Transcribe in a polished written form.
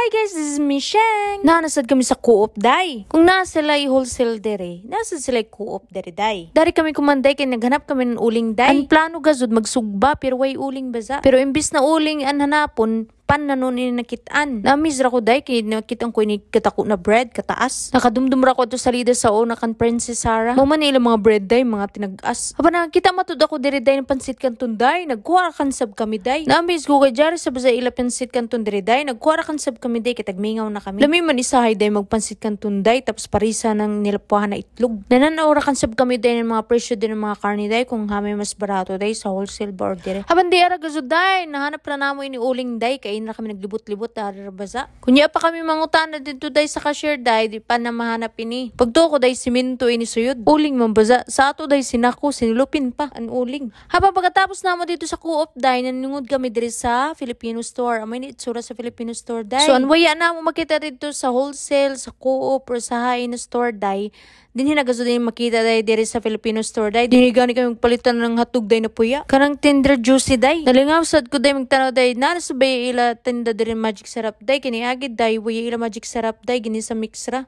Hi guys, this is Michelle. Naa na sad kami sa Co-op day. Kung naa sila wholesale dere, naa sad sila Co-op dere day. Dari kami kumanday kay naghanap kami ng uling day. Ang plano gazud magsugba pero way uling baza. Pero imbis na uling ang hanapon, pan na nun ini nakitaan. Na-amaze ra ko day kay nakitaan ko ini katako na bread kataas. Nakadumdum ra ko ato sa salida sa una kan Princess Sarah. Mao man ilang mga bread day, mga tinag-as. Haba nakita matud ako diri day ng pansit canton day. Nagkuha ra kan sab kami day. Na-amaze ko kay jari sa baza ila pansit canton diri day. Nagkuha ra kan sab kami day kay tagmingaw na kami. Lami man isahay day magpansit canton day tapos parisa ng nilapuhan na itlog. Nananaw ra kan sab kami day ng mga presyo din ng mga karne day kung hami mas barato day sa wholesale bar dire. Haban di ara gazud day, nahanap ra namo ini uling day kay na kami naglibot-libot dari ra baza. Kunya pa kami mangutana dito day sa cashier day, di pa na mahanap ini. Pagtuo ko day, simento ini suyod. Uling man baza. Sa ato day sinako, sinilupin pa ang uling. Habang pagkatapos namo dito sa Co-op day, nanungod kami diri sa Filipino store. Amay ni itsura sa Filipino store day. So anwaya na mo makita dito sa wholesale, sa Co-op or sa high na store day. Dinhi na gazud din makita day diri sa Filipino store day. Dinhi gani kami palitan ng hotdog day na puya. Kanang tender juicy day. Nalingaw sad ko day magtanaw day. Naa sa bay ila tinda diri magic sarap day. Kini agid day way ila magic sarap day gini sa mix ra.